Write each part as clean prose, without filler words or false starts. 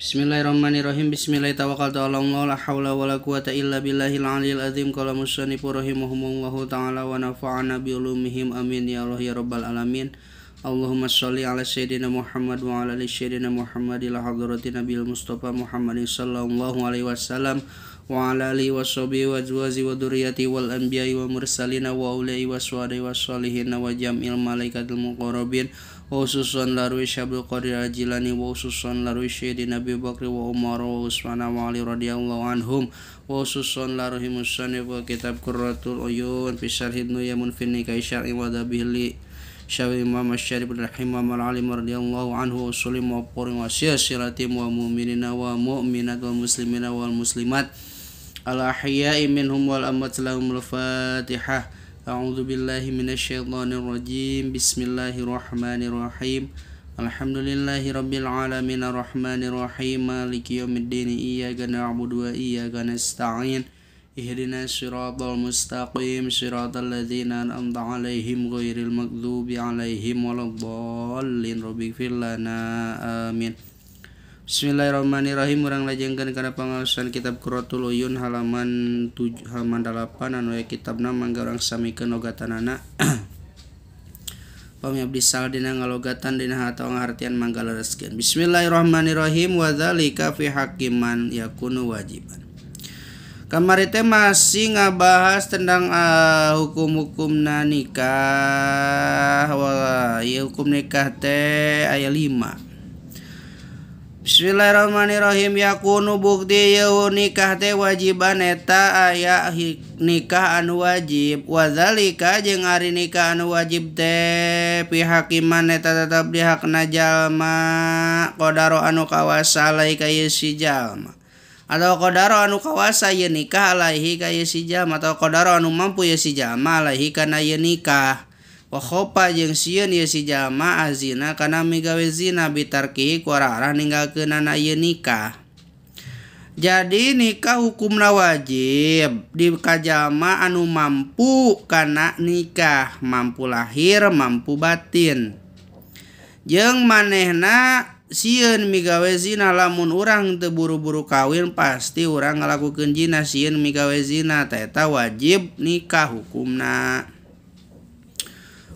Bismillahirrahmanirrahim. Bismillahirrahmanirrahim. La haula wala quwata illa billahil aliyil azim. Qala musannif rahimahumullahu ta'ala wa nafa'ana bi ulumihim. Amin ya Allah ya rabbal alamin. Allahumma sholli ala sayyidina Muhammad wa ala ali sayyidina Muhammad ila hadratin nabiyil Mustafa Muhammadin sallallahu alaihi wasallam wa ala alihi washabihi wa azwaji wa dzurriyyati wal anbiya'i wal mursalin wa ulai waswadai wassalihin wa jam'il malaikatil muqarrabin khususan larwi Syabdul Qadir Al-Jilani wa khususan larwi Sayyidina Abi Bakri wa Umar wa Utsman wa Ali radhiyallahu anhum wa khususan larwi musannif wa kitab Qurratul Uyun fi syarh Ibnu Yamun fi nikah syar'i wa dabihli Syawi Imam Syarif rahimah al-alim radhiyallahu anhu wa sallim wa qurin wa silsilatim wa mu'minina wa mu'minat wa muslimina wal muslimat al ahya'i minhum wal amwat lahumul Fatihah. A'udzu billahi minasyaitonir rajim. Bismillahirrahmanirrahim. Alhamdulillahirabbil alamin arrahmanir rahim maliki yaumiddin iyyaka na'budu wa iyyaka nasta'in ihdinas siratal mustaqim siratal ladzina an'amta 'alaihim ghairil maghdubi 'alaihim waladdallin rabbighfir lana amin. Bismillahirrahmanirrahim. Urang lajengkeun kana pangaosan kitab Qurratul Uyun halaman 7 halaman 8 anu aya kitabna mangga urang samikeun logatanana. Pami abdi sal dina ngalogatan dina atawa ngahartian mangga lereskeun. Bismillahirrahmanirrahim. Wa dzalika fi hakiman yakunu wajiban. Kamari teh masih ngabahas tentang hukum-hukumna nikah. Wah, ieu hukum nikah teh aya 5. Bismillahirrahmanirrahim. Yakunu bukti yeu nikah teh wajiban eta aya nikah anu wajib. Wa zalika jeung ari nikah anu wajib teh pihakiman eta tetep di hakna jalma qadaro anu kawasa alaihi ka ieu si jalma atau qadaro anu kawasa ieu nikah alaihi ka ieu si jalma atau qadaro anu mampu ieu si jalma alaihi kana ieu nikah. Wa khofa jeung sieun ieu si jalma azina kana migawe zina bitarki ku arah ninggalkeunana ieu nikah. Jadi nikah hukumna wajib di ka jalma anu mampu kana nikah, mampu lahir, mampu batin. Jeung manehna sieun migawe zina, lamun urang teu buru-buru kawin pasti urang ngalakukeun zina, sieun migawe zina, tah eta wajib nikah hukumna.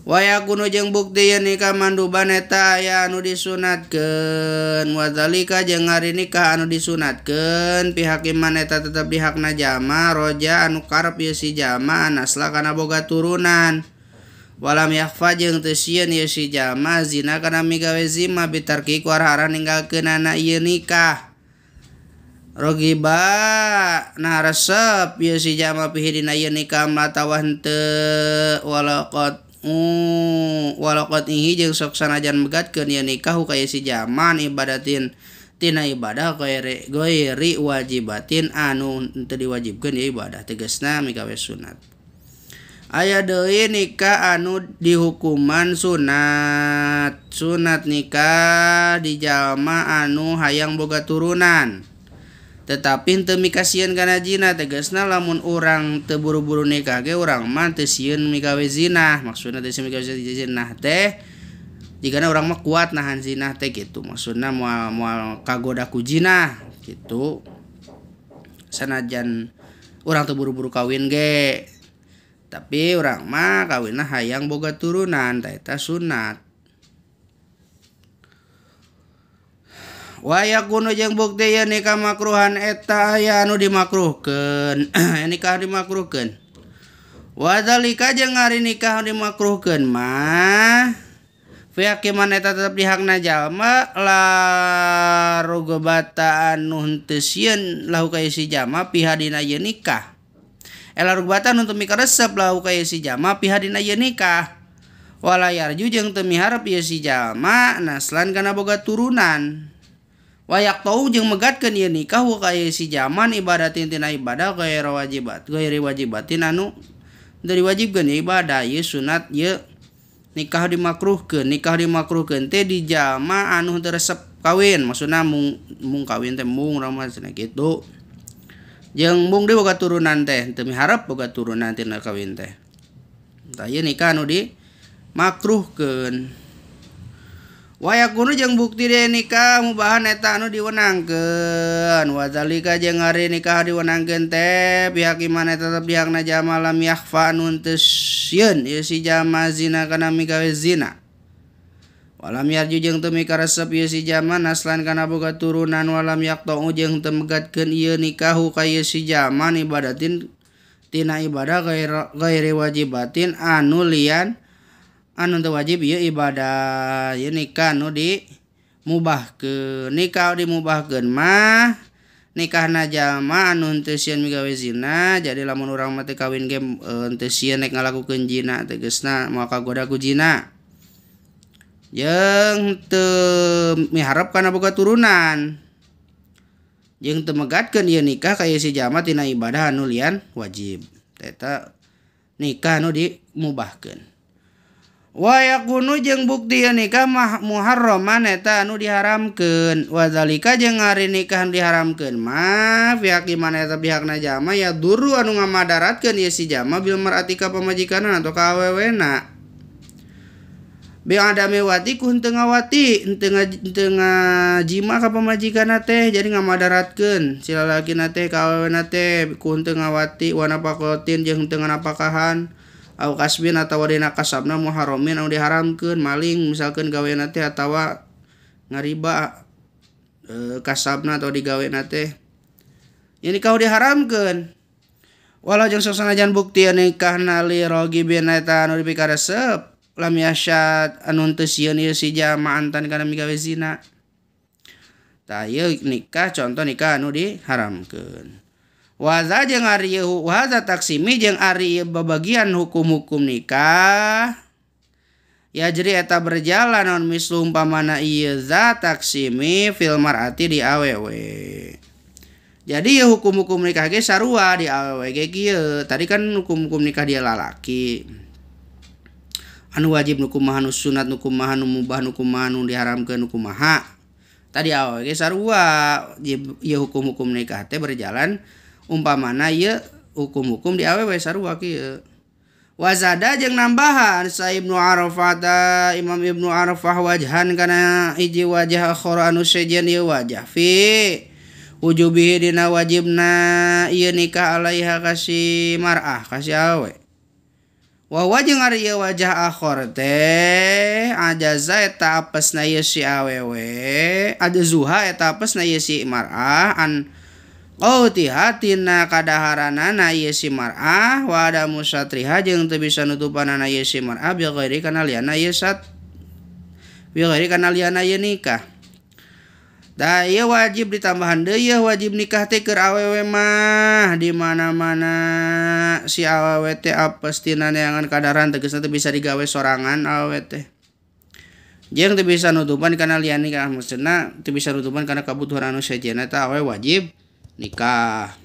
Wa yakunu jeung bukti yen nikah manduban eta aya anu disunatkeun. Wa zalika jeung ari nikah anu disunatkeun pihakiman eta tetep di hakna jalma roja anu karep ieu si jalma anasla kana boga turunan. Walam yakhfa jeung teu sieun ieu si jalma zina kana migawe zina bitarki ku arah-arah ninggalkeunana ieu nikah. Rogiba nah resep ieu si jalma pihi dina ieu nikah matawa henteu walaqad walaqad ihi jeung sok sanajan megatkeun ieu nikah ka si jaman ibadatin tina ibadah ghairi wajibatin anu teu diwajibkeun ieu ibadah tegasna migawe sunat. Aya deui nikah anu dihukuman sunat. Sunat nikah di jalma anu hayang boga turunan tetapi teu mikasieun kana zina tegasna lamun urang teu buru-buru nikah ge urang mah teu sieun migawe zina. Maksudna teu sieun migawe zina teh jigana urang mah kuat nahan zina teh kitu, maksudna moal moal kagoda ku zina kitu. Sanajan urang teu buru-buru kawin ge tapi urang mah kawinna hayang boga turunan, tah eta sunat. Wa yakunu jeung bukti yen nikah makruhan eta aya anu dimakruhkeun. Nikah dimakruhkeun. Wa zalika jeung ari nikah dimakruhkeun mah fi hakiman eta tetep di hakna jalma la rugobata anu henteu sieun lahu ka si jalma piha dina ieu nikah. La rugobata anu teu mikaresep lahu ka si jalma piha dina ieu nikah. Wala yarju jeung teu miharep ieu si jalma naslan kana boga turunan. Wayak tau jeung megatkeun ieu nikah wa ka si jaman ibadatin tina ibadah ghairi wajibat ghairi wajibatin anu teu diwajibkeun ibadah ieu sunat ieu nikah dimakruhkeun. Nikah dimakruhkeun teh di jalma anu teu resep kawin, maksudna mung kawin teh mung urang mah cenah kitu. Jeung mung deui boga turunan teh teu miharep boga turunan tina kawin teh. Tah ieu nikah anu dimakruhkeun. Wa yakunu jeung bukti deui nikah mubahan eta anu diwenangkeun. Wa zalika jeung ari nikah diwenangkeun teh pihak imana tetep pihakna jalma lam yakhfa anu teu sieun ieu si jalma zina kana migawe zina. Walam yarju jeung teu mikaresep ieu si jalma naslan kana boga turunan walam yaqta'u jeung teu megatkeun ieu nikahu ka ieu si jalma ibadatin tina ibadah ghairi wajibatin anu lian anu teu wajib ieu ibadah ieu nikah anu dimubahkeun. Nikah dimubahkeun mah nikahna jalma anu teu sieun migawe zina. Jadi lamun urang mah teu kawin ge teu sieun nek ngalakukeun zina tegasna moal kagoda ku zina jeung teu miharep kana boga turunan jeung teu megatkeun ieu nikah ka ieu si jalma tina ibadah anu lian wajib. Eta nikah anu dimubahkeun. Wa yakunu jeung bukti ieu nikah muharraman eta anu diharamkeun. Wa zalika jeung ari nikah anu diharamkeun mah pihak imana eta pihakna jalma ya duru anu ngamadaratkeun ieu si jalma bil mar'ati ka pamajikanna atau ka awewena. Bi adami wati ku henteu ngawati henteu ngajima ka pamajikanna teh jadi ngamadaratkeun si lalakina teh ka awewena teh ku henteu ngawati wa nafaqatin jeung henteu nganapakahan au kasbin atawa dina kasabna muharramin anu diharamkeun maling misalkeun gawena teh atawa ngariba kasabna atau digawena teh ini kau diharamkeun. Walau jeung sanajan bukti nikahna li ragibin eta anu dipikaresep lam yasyad anu teu sieun ieu si jalma antan kana migawe zina. Tah ieu nikah contoh nikah anu diharamkeun. Waza jeung ari waza taksimi jeung ari babagian hukum-hukum nikah ya jadi eta berjalan non mislu umpamana ieu za taksimi fil mar'ati di awewe. Jadi ya hukum-hukum nikah ge sarua di awewe ge kieu. Tadi kan hukum-hukum nikah dia lalaki anu wajib nu kumaha nu sunat nu kumaha nu mubah nu kumaha nu diharamkeun nu kumaha. Tadi awewe ge sarua ieu hukum-hukum nikah teh berjalan umpamana ieu hukum-hukum di awewe sarua kieu. Wazada jeung nambahan sa Ibnu Arafah Imam Ibnu Arafah wajhan kana hiji wajah akhara anu sejen ieu wajah fi wujubihi dina wajibna ieu nikah alaiha ka si mar'ah ka si awe. Wa jeung ari ieu wajah akhar teh ajaza eta apesna ieu si awewe ajazuha eta apesna ieu si mar'ah an qautiha tina kadaharanana ieu si mar'ah wa ada musatriha jeung teu bisa nutupanana ieu si mar'ah bi ghairi kana liana ieu sat bi ghairi kana liana ieu nikah. Da ieu wajib ditambahan deui ieu wajib nikah teh keur awewe mah di mana-mana si awewe teh apes tina neangan kadaharan tegasna teu bisa digawe sorangan awewe teh jeung teu bisa nutupan kana liana nikah maksudna teu bisa nutupan kana kabutuhan anu sejenna eta awewe wajib nikah.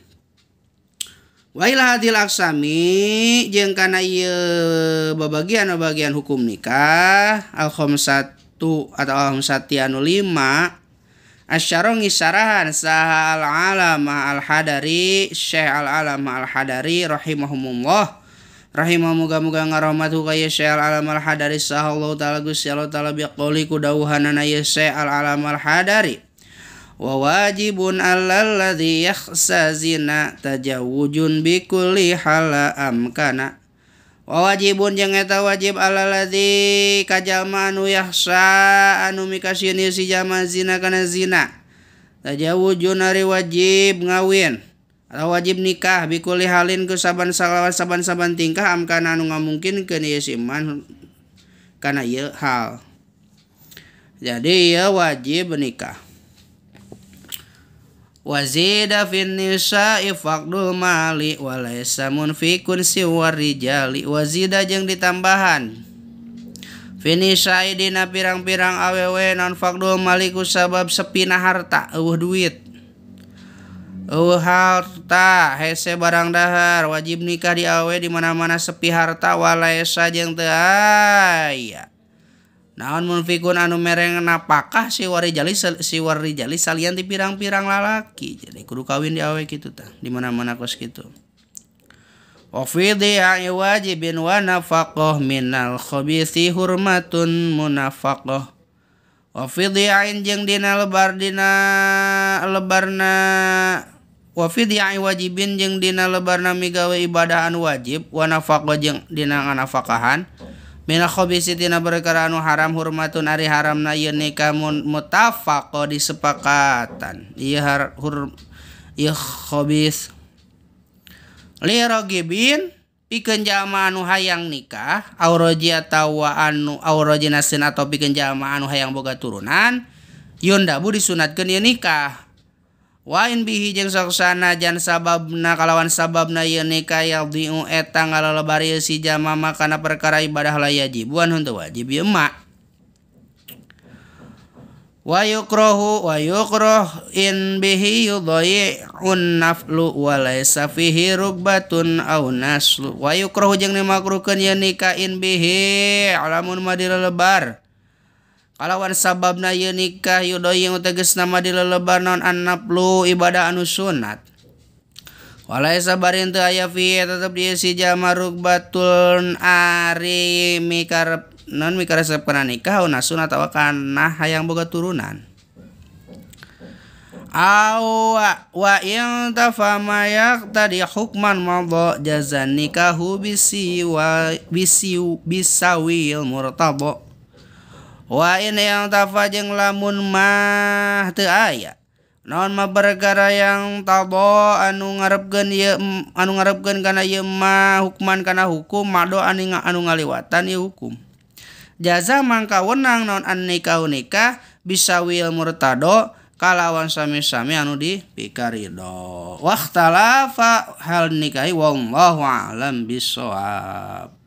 Wa ila hadil aksami jeung kana ieu babagian-babagian hukum nikah al khamsatu atau al khamsati anu 5 asyara ngisarahan saha al alama al hadari Syekh al alama al hadari rahimahumullah rahimah muga-muga ngarahmatu ka Syekh al alama al hadari saha Allah taala Gusti Allah taala biqouli ku dawuhanana ye Syekh al alama al hadari wa wajibun alal ladzi yakhsa zina tajawujun bi kulli hala amkana. Wa wajibun jeung eta wajib alal ladzi ka jalma anu yakhsa anu mikasieun si jalma zina kana zina tajawujun ari wajib ngawin atau wajib nikah bi kulli halin ku saban saban tingkah amkana anu ngamungkinkeun ieu si man kana ieu hal. Jadi ieu wajib nikah. Wazida fin nisa'i faqdul mali walaysa munfikun siwar rijali. Wazida jeung ditambahan fin nisa'i dina pirang-pirang awewe non faqdul mali ku sabab sepina harta eueuh duit eueuh harta hese barang dahar wajib nikah di awewe di mana-mana sepi harta walaysa jeung teu aya naon munfikun anu mereng napakah si warijali salian di pirang-pirang lalaki. Jadi kudu kawin di awe kitu tah di mana-mana kos kitu. Wa fi dhi'i wajibin wa nafaqah minal khabithi hurmatun munafaqah. Wa fi dhi'ain jeung dina lebar dina lebarna wa fi dhi'ai wajibin jeung dina lebarna migawe ibadah anu wajib wa nafaqah jeung dina nganafakahan mina khabisi tina perkara anu haram hurmatun ari haramna ieu nikah muttafaqo disepakatan ieu ieu khabis li ragibin pikeun jalma anu hayang nikah auroji atawa anu auroji nasin atau pikeun jalma anu hayang boga turunan yundabu disunatkeun ieu nikah wa in bihi jeung saksana jan sababna kalawan sababna ieu nikah yadhi'u eta ngalalebar ieu si jalma makana perkara ibadah la yajibuan henteu wajib ieu ma wa yukrahu wa yukrah in bihi yudhayi'un naflu wa laysa fihi rukbatun aw naslu wa yukrahu jeung dimakruhkeun ieu nikah in bihi lamun mah dilelebar kalawan sababna ieu nikah yudhayi'u tegasna mah dilelebar naon annaflu ibadah anu sunat wa laysa bari teu aya fihi tetep di si jalma rukbatun ari mikarep non mikaresep kana nikah aw nasun atawa kana hayang boga turunan aw wa in tafama yaqtadi hukman madha jazan nikahu bisi wa bisi bisawil murtada wa in yang tafa jeung lamun mah teu aya naon mah perkara yang tado anu ngarepkeun ieu anu ngarepkeun kana ieu mah hukman kana hukum mado anu ngaliwatan ieu hukum jaza mangka wenang naon an nikah nikah bisawil murtado kalawan sami-sami anu dipikarido. Wakhtalafa hal nikahi wallahu a'lam bissawab.